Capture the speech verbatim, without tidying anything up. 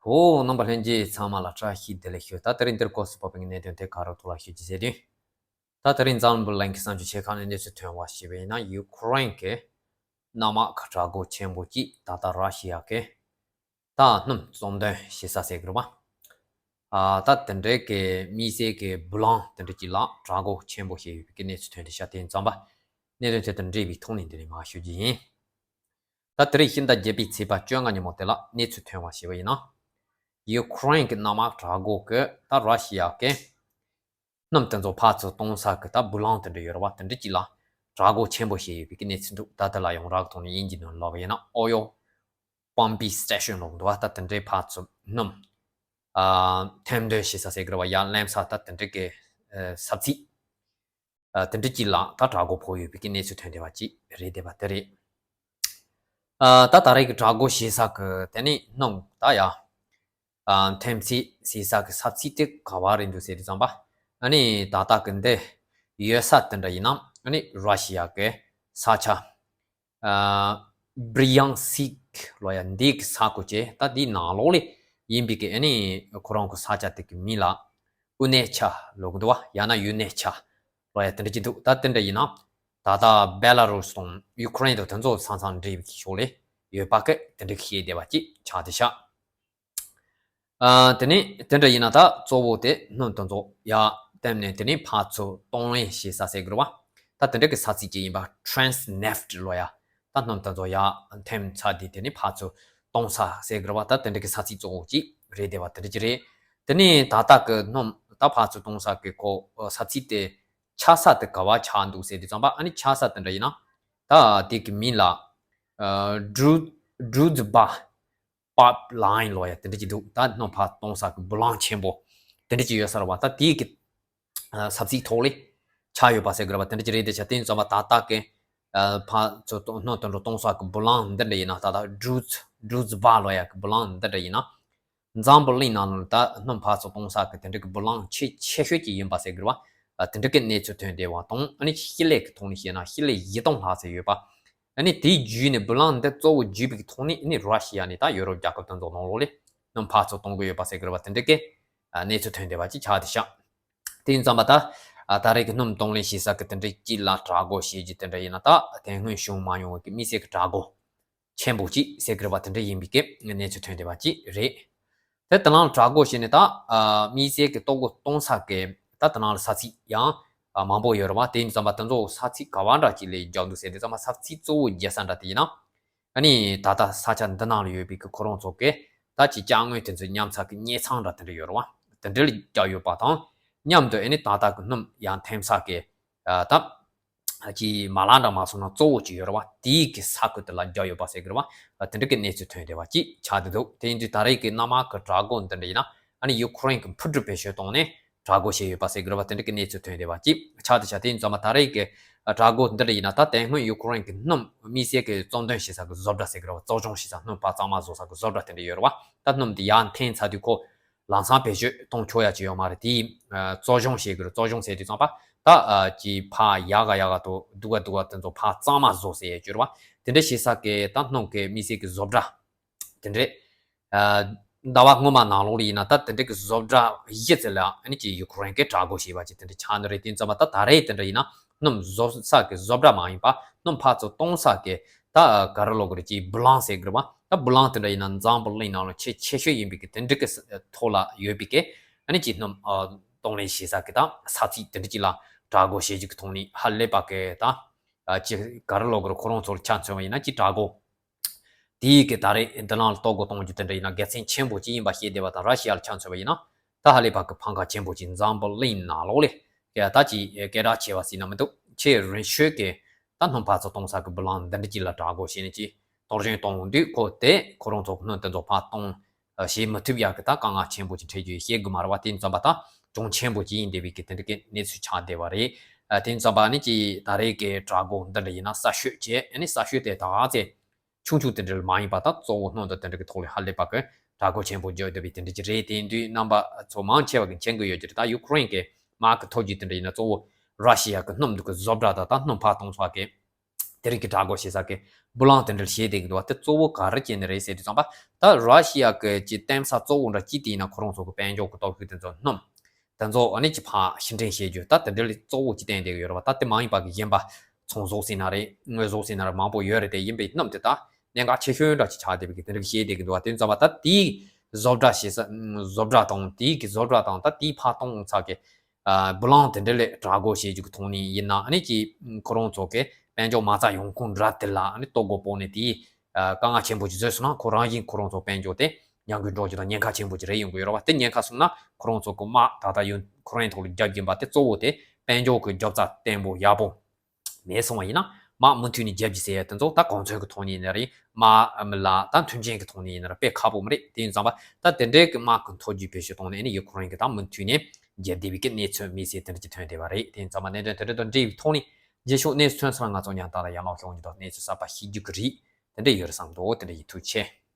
ཧོ། རྣམ་པ་ལྷན་རྒྱས་ཚང་མ་ལ་བཀྲ་ཤིས་བདེ་ལེགས་ཞུ། ད་དེ་རིང་འདིར་སྐོར་སུ་བབས་པའི་གནད་དོན་དེ་ག་རེ་ཐོག་ལ་ཞུ་རྒྱུ་ཟེར་དུས། ད་དེ་རིང་འཛམ་བུ་གླིང་གི་གསར་འགྱུར་ཆེ་ཁག་ནས་གནས་ཚུལ་ཐོན་པ་ཞིག་ཡིན་ན། ཡུ་ཁུ་རེན་གྱི་གནམ་དམག་གི་དྲག་འགོ་ཆེན་པོ་གཅིག་ད་ལྟ་ར་ཤི་ཡ་གི་ད་སྣུམ་བཙོང་འདོན་བྱེད་ས་ཟེར་གི་རེད་པ། ཨ། ད་དེ་འདྲའི་གི་དམིགས་བསལ་གྱི་སྦུ་ལོང་དེ་འདྲ་གཅིག་ལ་དྲག་འགོ་ཆེན་པོ་བྱས་ཡོད་པའི་གནས་ཚུལ་ཐོན་ཏེ་ཤག་དེ་ཡིན་ཙང་པ། གནད་དོན་དེ་དང་འབྲེལ་བའི་ཐོག་ནས་འདི་ནས་མར་ཞུ་རྒྱུ་ཡིན། ད་དེ་རིང་ཕྱི་ཟླ་བརྒྱད་པའི་ཚེས་པ་བཅོ་ལྔ་ཉིན་མོ་དེ་ལ་གནས་ཚུལ་ཐོན་པ་ཞིག་ཡིན་ན། ཡུ་ཁུ་རེན་གྱི་གནམ་དམག་དྲག་འགོ་གི་ད་ར་ཤི་ཡ་གི་སྣུམ་དེ་ཚོ་ཕར་ཚུར་གཏོང་ས་གི་ད་སྦུ་ལོང་དེ་འདྲ་ཡོད་རེད་པ། དེ་འདྲ་གཅིག་ལ་དྲག་འགོ་ཆེན་པོ་བྱས་ཡོད་པའི་གནས་ཚུལ་འདུག་ད་དེ་ལ་ཡང་རགས་ཐོག་ནས་དབྱིན་ཇིའི་ནང་ལབ་པ་ཡིན་ན་ཨོ་ཡོ་པམ་པིང་སི་ཊེ་ཤན་ལབ་འདུག་པ། ད་དེ་འདྲའི་ཕར་ཚུར་སྣུམ་ཨ་འཐེན་འདོན་བྱེད་ས་ཟེར་གི་རེད་པ། ཡར་ལེན་ས། ད་དེ་འདྲའི་གི་ཨ་ས་ཚིགས་ཨ་དེ་འདྲ་གཅིག་ལ་ད་དྲག་འགོ་ཕོག་ཡོད་པའི་གནས་ཚུལ་ཐོན་བསྡད་པ་གཅིག་རེད་བསྡད་པ་དེ་རེད། ཨ་ད་ད་རེས་ཀྱི་དྲག་འགོ་བྱེད་ས་གི་དེ་ནི་སྣུམ་ད་ཡ་ཨ་འཐེན་ས་ཟེར་ས་གི་ས་ཚིགས་དེ་ག་བ་རེད་འདུག་ཟེར་དུས་ཙམ་པ། ཨ་ནི་ད་ལྟ་གི་འདི་ཡོད་ས་དེ་འདྲ་ཡིན་ན། ཨ་ནི་ར་ཤི་ཡ་གི་ས་ཆ་ཨ་བྷི་རི་ཡང་སིག་ལབ་ཡ་འདི་གི་ས་ཁུལ་བྱས། ད་འདི་ནང་ལོགས་ལ་ཡིན་པའི་གི་ཨ་ནི་ཁོ་རང་གི་ས་ཆ་དེ་གི་མིང་ལ་ཨུ་ནེ་ཆ་ལབ་གི་འདུག་པ། ཡང་ན་ཡུ་ནེ་ཆ་ལབ་ཡ་དེ་འདྲ་གཅིག་འདུག་ད་དེ་འདྲ་ཡིན་ན་ད་ལྟ་བེ་ལ་རུ་སི་དང་ཡུ་ཁུ་རེན་དང་དེ་ཚོ་ས་མཚམས་འབྲེལ་བའི་གི་ཕྱོགས་ལ་ཡོད་པ་གི་དེ་འདྲ་གི་བཤད་བསྡད་པ་གཅིག་ཆགས་བསྡད་ཤག་ཨ་དེ་ནས་དེ་འདྲ་ཡིན་ན་ད་གཙོ་བོ་དེ་སྣུམ་དེ་ཚོ་ཡར་བཏོན་ནས་དེ་ནས་ཕར་ཚུར་གཏོང་ལེན་བྱེད་ས་ཟེར་གི་རེད་པ། ད་དེ་འདྲ་གི་ས་ཚིགས་ཅིག་ཡིན་པ། ཊེ་རན་སི་ནེཕ་ཊི་ལབ་ཡ། ད་སྣུམ་དེ་ཚོ་ཡར་འཐེན་ཚར་དུས་དེ་ནས་ཕར་ཚུར་གཏོང་ས་ཟེར་གི་རེད་པ། ད་དེ་འདྲ་གི་ས་ཚིགས་གཙོ་བོ་གཅིག་རེད་བསྡད་པ་དེ་འདྲ་གཅིག་རེད། དེ་ནས་ད་ལྟ་གི་སྣུམ་ད་ཕར་ཚུར་གཏོང་ས་གི་ཁོ་ས་ཚིགས་དེ་ཆགས་ས་དེ་ག་བ་ཆགས་འདུག་ཟེར་དུས་ཙམ་པ། ཨ་ནི་ཆགས་ས་དེ་འདྲ་ཡིན་ན་ད་དེ་གི་མིང་ལ་ཨ་ཌུ་ཌུ་ཛི་བྷ་པའིབ་ལའིན་ལབ་ཡ་དེ་འདྲ་གཅིག་འདུག་ད་སྣུམ་ཕར་གཏོང་ས་གི་སྦུ་ལོང་ཆེན་པོ་དེ་འདྲ་གཅིག་ཡོད་ས་རེད་པ། ད་དེའི་གི་ཨ་ས་ཚིགས་ཐོག་ལ་ཆགས་ཡོད་པ་ཟེར་གི་རེད་པ། དེ་འདྲ་གཅིག་རེད་བསྡད་ཤག་དེ་ཡིན་ཙང་པ་ད་ལྟ་གི་ཨ་ཕར་ཚུར་གཏོང་སྣུམ་དེ་འདྲ་གཏོང་ས་གི་སྦུ་ལོང་འདི་འདྲ་ཡིན་ན། ད་ལྟ་ཌུ་ཛི་ཌུ་ཛི་བྷ་ལབ་ཡ་གི་སྦུ་ལོང་འདི་འདྲ་ཡིན་ན། འཛམ་བུ་གླིང་ནང་ལ་ད་སྣུམ་ཕར་ཚུར་གཏོང་ས་གི་དེ་འདྲ་གི་སྦུ་ལོང་ཆེས་ཆེ་ཤོས་ཅིག་ཡིན་པ་ཟེར་གི་རེད་པ། ཨ་དེ་འདྲ་གི་གནས་ཚུལ་ཐོན་བསྡད་པ་དང་། ཨ་ནི་སྤྱི་ལེ་གི་ཐོག་ནས་བཤད་ན་སྤྱི་ལེ་བཞི་སྟོང་ལྷག་ཙམ་ཡོད་པ། ཨ་ནི་དེའི་བརྒྱུད་ནས་སྦུ་ལོང་འདི་གཙོ་བོ་བརྒྱུད་པའི་གི་ཐོག་ནས་ཨ་ནི་ར་ཤི་ཡ་ནས་ད་ཡོ་རོབ་རྒྱལ་ཁབ་དེ་ཚོ་ནང་ལོགས་ལ་སྣུམ་ཕར་ཚུར་གཏོང་གི་ཡོད་པ་ཟེར་གི་རེད་པ། དེ་འདྲ་གི་ཨ་གནས་ཚུལ་ཐོན་བསྡད་པ་ཅིག་ཆགས་བསྡད་ཤག་དེ་ཡིན་ཙང་པ་ད་ཨ་ད་རེས་ཀྱི་སྣུམ་གཏོང་ལེན་བྱེད་ས་གི་དེ་འདྲའི་དཀྱིལ་ལ་དྲག་རྒོལ་བྱེད་རྒྱུ་དེ་འདྲ་ཡིན་ན། ད་དེ་སྔོན་བྱུང་མ་མྱོང་བའི་གི་དམིགས་བསལ་གྱི་དྲག་རྒོལ་ཆེན་པོ་ཅིག་ཟེར་གི་རེད་པ། དེ་འདྲ་ཡིན་པའི་གི་གནས་ཚུལ་ཐོན་བསྡད་པ་ཅིག་རེད། དེ་དེ་ནང་ལ་དྲག་རྒོལ་བྱས་ནས་ད་ཨ་དམིགས་བསལ་གྱི་གཏོར་རྒོལ་གཏོང་ས་གི་ད་དེ་ནང་ལ་ས་ཚིགས་ཡང་ཨ་མང་པོ་ཡོད་རེད་པ། དེ་ཡིན་ཙང་པ་དེ་ཚོ་ས་ཚིགས་ག་བ་འདྲ་ཅིག་ལ་རྒྱག་འདུག་ཟེར་དུས་ཙམ་པ། ས་ཚིགས་གཙོ་བོ་རྒྱག་ས་འདྲ་དེ་ཡིན་ན། ཨ་ནི་ད་ལྟ་ས་ཆ་འདི་ནང་ལ་ཡོད་པའི་གི་ཁོ་རང་ཚོ་གི་ད་ཅིག་ཅ་དངོས་དེ་ཚོ་མཉམ་ཚགས་ཀྱི་མཉེ་ཚང་འདྲ་དེ་འདྲ་ཡོད་རེད་པ། དེ་འདྲ་ལ་རྒྱག་ཡོད་པ་དང་མཉམ་དུ། ཨ་ནི་ད་ལྟ་གི་སྣུམ་ཡར་འཐེན་ས་གི་ཨ་ད་ཅིག་མ་ལག་འདྲ་མ་སོང་ན་གཙོ་བོ་ཅིག་ཡོད་རེད་པ། དེའི་གི་ས་ཁུལ་དེ་ལ་རྒྱག་ཡོད་པ་ཟེར་གི་རེད་པ། ཨ་དེ་འདྲ་གི་གནས་ཚུལ་ཐོན་བསྡད་པ་ཅིག་ཆགས་བསྡད་འདུག་དེ་ཡིན་དུས་ད་རེས་ཀྱི་གནམ་དམག་གི་དྲག་རྒོལ་འདི་འདྲ་ཡིན་ན། ཨ་ནི་ཡུ་ཁུ་རེན་གྱི་འཕུར་གྲུ་བེད་སྤྱོད་བཏང་ནས་དྲག་རྒོལ་བྱས་ཡོད་པ་ཟེར་གི་རེད་པ། དེ་འདྲ་གི་གནས་ཚུལ་ཐོན་བསྡད་པ་ཅིག་ཆགས་བསྡད་ཤག་དེ་ཡིན་ཙང་མ་ད་རེས་ཀྱི་དྲག་རྒོལ་འདི་འདྲ་ཡིན་ན། ད་དེ་སྔོན་ཡུ་ཁུ་རེན་གྱི་སྣུམ་དམིགས་བསལ་གྱི་བཙོང་འདོན་བྱེད་ས་གི་བཟོ་གྲྭ་ཟེར་གི་རེད་པ། བཙོ་སྦྱོང་བྱེད་ས་སྣུམ་པ་གཙང་མ་བཟོ་ས་གི་བཟོ་གྲྭ་དེ་འདྲ་ཡོད་རེད་པ། ད་སྣུམ་དེ་ཡར་འཐེན་ཚར་དུས་ཁོ་ལམ་སང་བེད་སྤྱོད་གཏོང་ཆོག་ཡ་ཅིག་ཡོད་མ་རེད། དེ་ཨ་བཙོ་སྦྱོང་བྱེད་དགོས་རེད། བཙོ་སྦྱོང་ཟེར་དུས་ཙམ་པ་ད་ཨ་ཅིག་ཕར་ཡག་ག་ཡག་ག་དང་སྡུག་ག་སྡུག་ག་དེ་ཚོ་ཕར་གཙང་མ་བཟོ་ཟེར་ཡ་ཅིག་ཡོད་རེད་པ། དེ་འདྲ་བྱེད་ས་གི་ད་སྣུམ་གི་དམིགས་བསལ་གི་བཟོ་གྲྭ་དེ་འདྲས། ཨ་ཟླ་བ་སྔོན་མ་ནང་ལོགས་ལ་ཡིན་ན་ད་དེ་འདྲ་གི་བཟོ་གྲྭ་བཞི་ཙམ་ལ་ཨ་ནི་ཅིག་ཡུ་ཁུ་རེན་གྱིས་དྲག་རྒོལ་བྱས་པ་ཅིག་དེ་འདྲ་ཆགས་ནི་རེད། དེ་ཡིན་ཙང་མ་ད་ད་རེས་དེ་འདྲ་ཡིན་ན་སྣུམ་བཟོ་ས་གི་བཟོ་གྲྭ་མ་ཡིན་པ། སྣུམ་ཕར་ཚུར་གཏོང་ས་གི་ད་ག་རེ་ལབ་དགོས་རེད། ཅིག་སྦུ་ལོང་ཟེར་གི་རེད་པ། ད་སྦུ་ལོང་དེ་འདྲ་ཡིན་ན་འཛམ་བུ་གླིང་ནང་ལ་ཆེས་ཆེ་ཤོས་ཡིན་པའི་གི་དེ་འདྲ་གི་ས་ཐོག་ལ་ཡོད་པའི་གི་ཨ་ནི་ཅིག་སྣུམ་ཨ་གཏོང་ལེན་བྱེད་ས་གི་ད་ས་ཚིགས་དེ་འདྲ་ཅིག་ལ་དྲག་རྒོལ་བྱེད་རྒྱུ་གི་ཐོག་ནས་ཧ་ལས་པ་གི་ད་ཨ་ཅིག་ག་རེ་ལབ་དགོས་རེད། ཁོ་རང་ཚོར་ཆ་མཚོན་པ་ཡིན་ན། ཅིག་དྲག་རྒོལ་དེའི་གི་ད་རེས་འདི་ནང་ལ་གཏོར་རྒོལ་གཏོང་རྒྱུ་དེ་འདྲ་ཡིན་ན་དགེ་མཚན་ཆེན་པོ་ཅིག་ཡིན་པ་ཤེས་བསྡད་པ་དང་། ར་ཤི་ཡ་ལ་ཆ་མཚོན་པ་ཡིན་ན་ད་ཧ་ལས་པ་གི་ཕམ་ཁ་ཆེན་པོ་ཅིག་འཛམ་བུ་གླིང་ནང་ལོགས་ལ་གི་ད་ཅིག་སྐད་གྲགས་ཆེ་བ་ཟེར་ན་མི་འདུག་ཆེས་རིང་ཤོས་ཀྱི་ད་སྣུམ་ཕར་ཚུར་གཏོང་ས་གི་སྦུ་ལོང་འདི་འདྲ་ཅིག་ལ་དྲག་རྒོལ་བྱས་ནས་ཅིག་གཏོར་སྐྱོན་གཏོང་དུས། ཁོ་དེ་ཁོ་རང་ཚོ་གི་སྣུམ་དེ་ཚོ་ཕར་གཏོང་བྱེད་མི་ཐུབ་ཡག་གི་ད་དཀའ་ངལ་ཆེན་པོ་ཅིག་འཕྲད་རྒྱུ་ཡིན་ཤེས་དགོས་མ་རེད་པ། དེ་ཡིན་ཙང་པ་ད་གྱོང་ཆེན་པོ་ཅིག་ཡིན་བསྡད་པའི་གི་དེ་འདྲ་གི་གནས་ཚུལ་ཆགས་བསྡད་པ་རེད། ཨ་དེ་ཡིན་ཙང་པ་ཨ་ནི་ཅིག་ད་རེས་ཀྱི་དྲག་རྒོལ་འདི་འདྲ་ཡིན་ན་གསར་ཤོས་བྱས། ཨ་ནི་གསར་ཤོས་དེ་ད་ག་ཚད་ཆུང་ཆུང་དེ་འདྲ་མ་ཡིན་པ། ད་གཙོ་བོ་སྣུམ་དང་དེ་འདྲ་གི་ཐོག་ལ་ཧ་ལས་པ་གི་དྲག་རྒོལ་ཆེན་པོ་བརྒྱབ་བསྡད་པའི་དེ་འདྲ་ཅིག་རེད། དེ་ཡིན་དུས་རྣམ་པ་ཚོ་མང་ཆེ་བ་གི་མཁྱེན་གི་ཡོད་ཀྱི་རེད། ད་ཡུ་ཁུ་རེན་གི་དམག་གི་མཐོ་རྒྱུགས་དེ་འདྲ་ཡིན་ན་གཙོ་བོ་ར་ཤི་ཡ་གི་སྣུམ་འདི་གི་བཟོ་གྲྭ་དང་ད་སྣུམ་ཕར་གཏོང་ས་གི་ དེ་རིང་གི་དྲག་རྒོལ་བྱེད་ས་གི་སྦུ་ལང་དེ་འདྲ་བྱེད་བསྡད་ཀྱི་འདུག་བ། དེ་གཙོ་བོ་ག་རེ་བྱས་ནས་རེད་ཟེར་དུས་ཙམ་པ། ད་ར་ཤི་ཡ་གི་ཀྱི་གཏམ་ས་གཙོ་བོ་འདྲ་གཅིག་དེ་ཡིན་ན་ཁོ་རང་ཚོ་གི་དཔལ་འབྱོར་གི་སྟོབས་ཤུགས་དེ་ཚོ་སྣུམ། དེ་ཚོ་ཨ་ནི་ཀྱི་ཕར་ཕྱིར་འདྲེན་བྱེད་རྒྱུ་ད་དེ་འདྲ་ལས་གཙོ་བོ་ཅིག་བསྟན་བསྡད་ཀྱི་ཡོད་རེད་བ། ད་དེ་མ་ཡིན་པ་གི་གཞན་པ་ཚོང་ཟོག་ཟེར་ན་རེད། དངོས་ཟོག་ཟེར་ན་རེད། མང་པོ་ཡོད་རེད། དེ་ཡིན་པའི་སྣུམ་དེ་ད་གནད་འགག་ཆེ་ཤོས་འདྲ་ཅིག་ཆགས་བསྡད་པའི་གི་དེ་འདྲ་གི་བྱེད་བསྡད་ཀྱི་འདུག་བ། དེ་ཙམ་པ་ད་དེའི་བཟོ་གྲྭ་ཞེས་ས་བཟོ་གྲྭ་དང་དེའི་གི་བཟོ་གྲྭ་དང་ད་དེའི་ཕར་གཏོང་ཚགས་ཀྱི་ཨ་སྦུ་ལང་དེ་འདྲ་ལས་དྲག་རྒོལ་བྱེད་རྒྱུ་གི་ཐོག་ནས་ཡིན་ན། ཨ་ནི་ཀྱི་ཁོ་རང་ཚོ་གི་དཔལ་འབྱོར་མ་རྩ་ཡོང་ཁུངས་འདྲ་དེ་ལ་ཨ་ནི་ལྟོ་གོས་སྤོ་ནས་དེའི་ཨ་དཀའ་ངལ་ཆེན་པོ་ཅིག་བཟོས་སོང་ན། ཁོ་རང་བཞིན་ཁོ་རང་ཚོ་དཔལ་འབྱོར་དེ་ཉམས་རྒུད་འགྲོ་རྒྱུ་དང་ཉེན་ཁ་ཆེན་པོ་ཅིག་རེད་ཡོང་གི་ཡོད་རེད་བ། དེ་ཉེན་ཁ་སོང་ན་ཁོ་རང་ཚོ་གི་དམག་ད་ལྟ་ཡུ་ཁོ་རང་ཐོག་ལ་རྒྱབ་ཀྱིན་པ་དེ་གཙོ་བོ་དེ་དཔལ་འབྱོར་གི་རྒྱབ་རྩ་བརྟན་པོ་ཡག་པོ་མེད་སོང་བ་ཡིན་ན། དམག་མུ་མཐུད་ནས་རྒྱབ་ཀྱི་ཟེར་ཡ་དེ་ཚོ་ད་གོང་ཚོད་ཀྱི་ཐོག་ནས་ཡིན་ན་རེད། དམག་མི་ལ་ད་མཐུན་རྐྱེན་གྱི་ཐོག་ནས་ཡིན་ན་རེད། དཔེ་ཁག་པོ་མ་རེད། དེ་ཡིན་ཙང་པ་ད་དེ་འདྲའི་གི་དམག་གི་མཐོ་རྒྱུའི་བེད་སྤྱོད་གཏོང་ནས་ཨ་ནི་ཡུ་ཁོ་རང་གི་ད་མུ་མཐུད་ནས་རྒྱབ་བསྡད་པའི་གི་གནས་ཚུལ་མི་སེར་དེ་འདྲ་ཅིག་ཐོན་བསྡད་པ་རེད། དེ་ཡིན་ཙང་པ་གནད་དོན་དེ་འདྲ་དང་འབྲེལ་བའི་ཐོག་ནས་རྗེས་ཕྱོགས་གནས་ཚུལ་ཐོན་ཚར་ན་ང་ཚོ་མཉམ་དུ་ལ་ཡར་ལངས་ཤོག་ཉིད་དང་གནས་ཚུལ་གསར་པ་ཤེས་རྒྱུ་གི་རེད། དེ་འདྲ་ཡོད་རེད་བསམ་འདུག་དེ་འདྲ་ཡིན། ཐུགས་རྗེ་ཆེ།